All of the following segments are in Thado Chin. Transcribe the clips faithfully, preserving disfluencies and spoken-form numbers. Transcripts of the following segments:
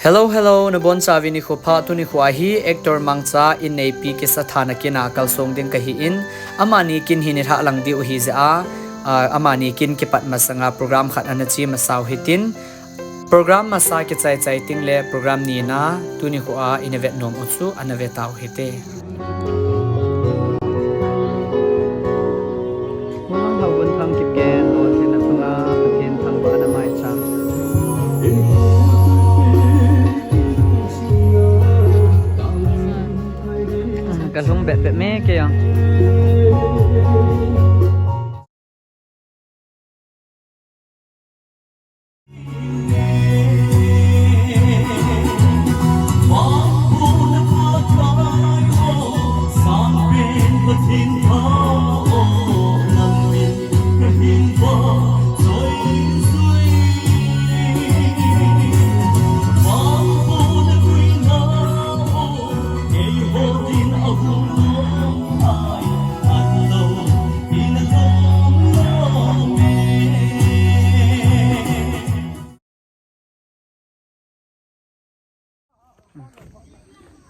Hello, hello, nabonchauvin nikho pha. Tuni nikho hi actor Mangcha in neipi kisa thana kin a kalsong ding kahi in, amani kin hi nilhah lang diu ahi jeh a, ah, amani kin kipat masanga program khat ana che masau hitin, program masa kichai chai tengle program nina tuni nikho a ina vet nom u chu ana ve tau hite. Hulang hau gun thang kip ken, lolhinna chunga Pathen thangvahna maicham. Ka lhung bet bet me kei a.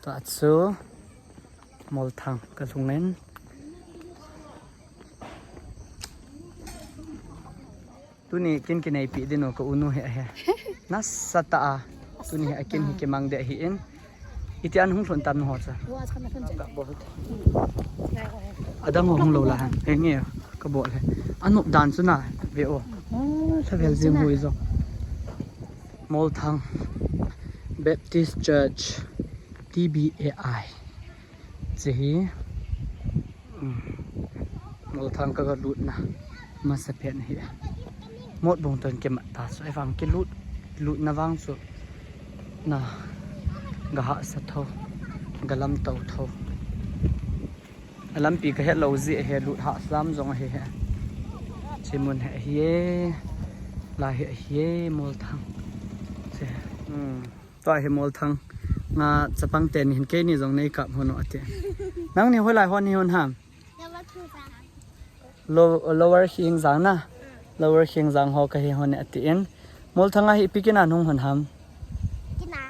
Tua chu Molthang ka lhung in. Tuni kin kineipi ding u ka unu hi ahi. Nasatah a. Tuni hi akin hi kimang ding ahi in. Iti an hung lhun tam na ho cha. Adang ho hung lou la han. He nge ka bol he. Anop dan chu na ve o. Thavel jing hui jo. Molthang Baptist Church, T B A I. Che hi, um, Molthang ka ga lutna masa pen hi. Mot bung ton kimat ta, so, ahivang kilut, lutna vang chu na ga hahsa tho, ga lamto tho. A lampi ka het lou jeh ahi, lut hahsam jong ahi he. Che mun hi ahi e, lai hi ahi e, Molthang. Che, um. Tua hi Molthang. Nga chapang teni hin keini jong nei kap hon u ati. Nangni hoilai hon hi hon ham? Lower Khingjang. Lo-, Lower Khingjang na. Lower Khingjang ho kahi hon ati in. Molthang a hi ipi kin a nahung hon ham? Kin a.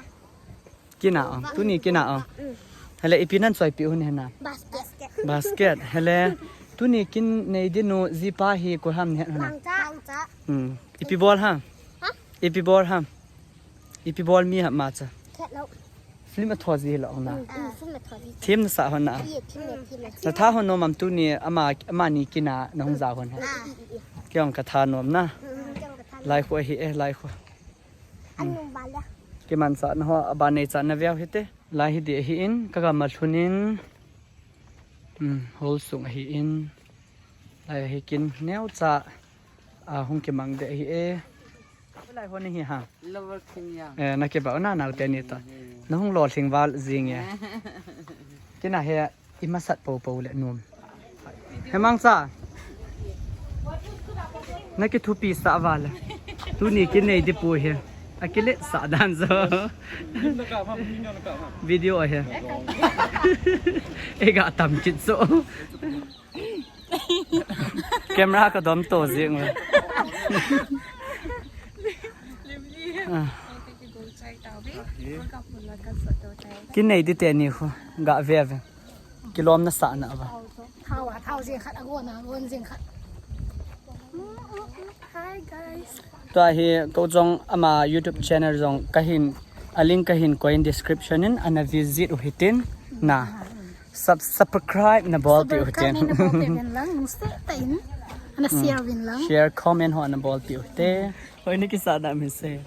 Kin a o. Tuni kin a o. Mm. Hele ipi nan choipi hon hi na? Basket. Basket. Hele tuni kin nei ding u jipa hi koi ham ni hon? Mangcha. Hmm. Ipi bol ham? Ha? Ipi bol ham? Ipi bol mi ham ma cha? Khet lou. Film a tho ji hi lou na. Mm, mm, film a tho ji. Thim na sa hon na. Ye, thim ye, thim ye, thim. Na tha hon nom am tuni ama, amani kin a nahung ja hon he. Ah. Kei jong ka tha nom na. Mm, kei jong ka tha nom. Lai khu ahi e, lai khu. An nung ba le. Kimanchah na ho, aban neichat na veu hite. Lai hi ding ahi in, ka gam a lhun in. Um, hol sung ahi in. Lai hi kin neocha. A hung kimang ding ahi e. Lai hon hi ha. Lower Khingjang. Eh, na kibah na nau teni to. Mm. Nahung lolhing val jing e. Kin a hi i masat popo le nom. He Mangcha. Na kithupi sah val. Tuni kin nei ding poi hi. A kilet sah dan jo. Video ahi. Ei ga tam kit jo. Camera ka dom to jing. Ah. Kin nei ding teni khu ga ve ve. Kilom na sa na ba. Thao a, thao jing khat, a gon a, gon jing khat. Hi guys. Tua hi ko jong ama YouTube channel jong kahin, a link kahin koi in description in ana visit u hitin na. Sub-, subscribe na bol pi u hitin. Subscribe na bol pi u hitin lang, nung se ta in. Ana share vin lang. Share, comment ho ana bol pi u hite. Hoi ni kisa na mi se.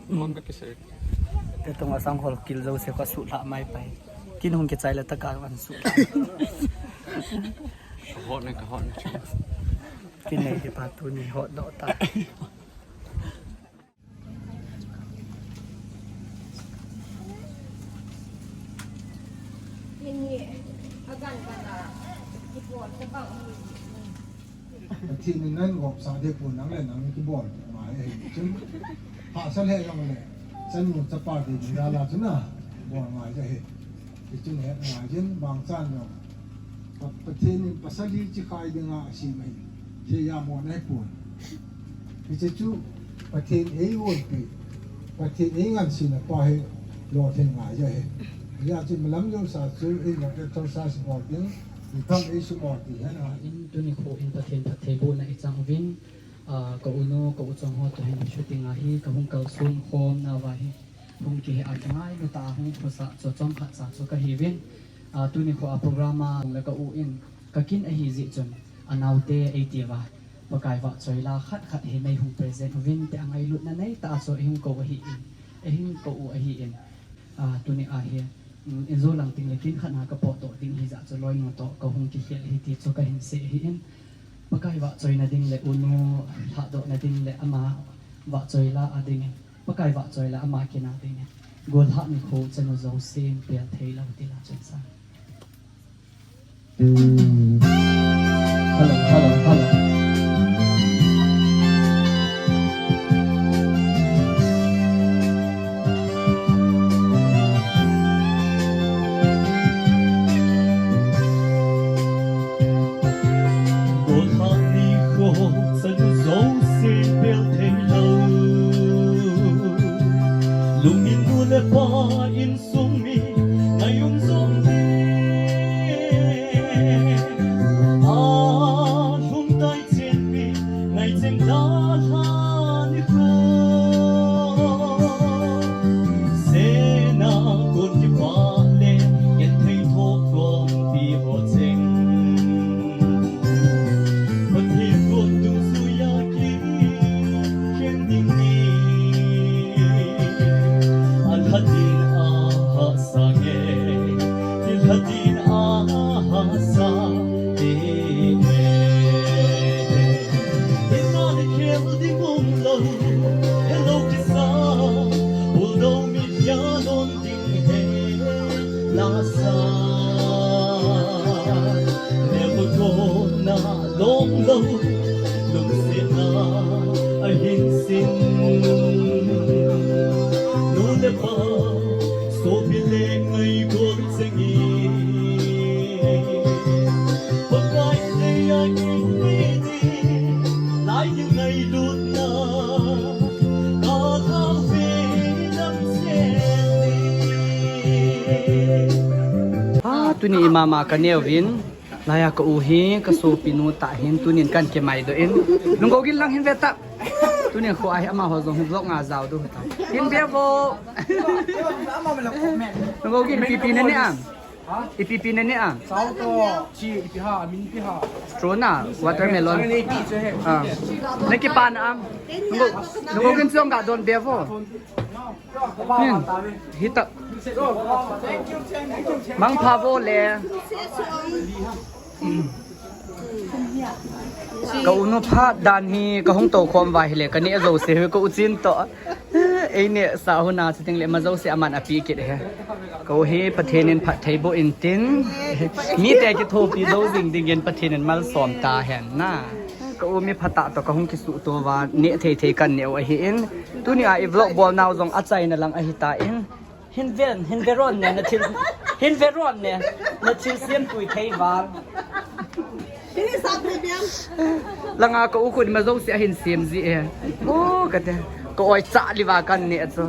Mon ka kisa. Te tong asang hol kil jo se ko su la mai pai. Kin hung kichai la ta ka an su. Hot na ka hot na. Kin nei ke pa tuni hot do ta. Pathen in nan gopsa ding pon nang le nang kibol ngai ahi chun. Hahsa le jong le chanu chapa ding jala chun a bol ngai ahi. Hichun het ngai jin bang chan jong. Pa-, Pathen in pasal hi chi khai dinga asem ahi. Thei a mo nai pon. Hiche chu Pathen eiolpi. Pathen ei ngansena pa hi lolhing ngai ahi. Hijeh chun malam jouse chu in exercise bol ding, i tham ei support ding ahi. In tuni kho in Pathen phattheibohna i chang uvin, ah, ka u nu, ka u chong ho toh hin shooting a hi ka hung kalson khom nauva hi hung kihe a kingailu tah a hung khosa chu chomkhat cha chu ka hiuvin. Ah, tuni kho a program a le ka u in ka kin ahi jeh chun anaote ei tia Pakai vahchoi la khat khat hi nei hung present uvin ti a ngailutna nei tah a chu ei hung kou ahin, ei hung kou u ahin. Ah, tuni a hi, um, in jou lang ting le kin khat na ka potdoh ding hijeh chun loinu toh ka hung kikhel ahi ti chu ka hin sei ahin. Pakai vahchoina ding le u nu lhahdohna ding le ama vahchoi la a dingin, Pakai vahchoi la ama kin a dingin, golhah nikho chanu jousen pel thei lou ti la chun sa. Hello, hello, hello. Golhah nikho chanu jouse pel thei lou. Lungin nu le pa in sung mi ngai um jong le, a lhung tai chen mi ngai cheng dalha nikho. Sena kon kipah le genthei thoh khompi ho cheng. Pathen gon dungjuia kikhen ding ni. Alha din a hahsa nge, ilha din a hahsa nge. Inna le khel ding umlou, helou kisa, bulldog mit ya don ding he lasa. Never gonna long lou, lungsetna ahin sin. Nu le pa, sopi le ngaigol cheng in. Pakai dei a kihei ding, lai ding ngailutna, ka thao ve lam sen ding. Ah, tuni i mama ka neuvin, laiya ka u hi, ka sopinu tah hin, tunin kan kimaidoh in. Nunggou gin lang hin ve ta. Tunin kho a hi amaho jong hin vlog nga jao diu ta. Hin ve vo. Nunggou gin ipi ipi na ne am? Ipi ipi na ne am? Sao to, chi ipi ham, min ipi ham? Straw na, watermelon. Ang ipi chu he. Ah. Na kipa na am? Nunggou, nunggou gin jong ga don ve vo. Hin, hita. Mangpha vo le. Ka u nu phat dan hi ka hung tou khom uva ahile, ka neh jouse hi ka u Chin toh. Ei nehsah hon a chuteng le ama jouse aman ape kit ahi. Ka u hi Pathen in phatthei boh intin, mite kithopi jou jing dingin Pathen in malsom tahen na. Ka u mi phatah toh ka hung kisuhto uva, neh thei thei kan neh u ahin. Tuni a i vlog bol nau jong achaina lang ahitan. Hin ven, hin ve ron ne, na thil, hin ve ron ne, na thilsem tui thei val. Langa ka u khun ima jouse ahin sem ji e. O, kate. Ka oi chah li uva kan neh chu.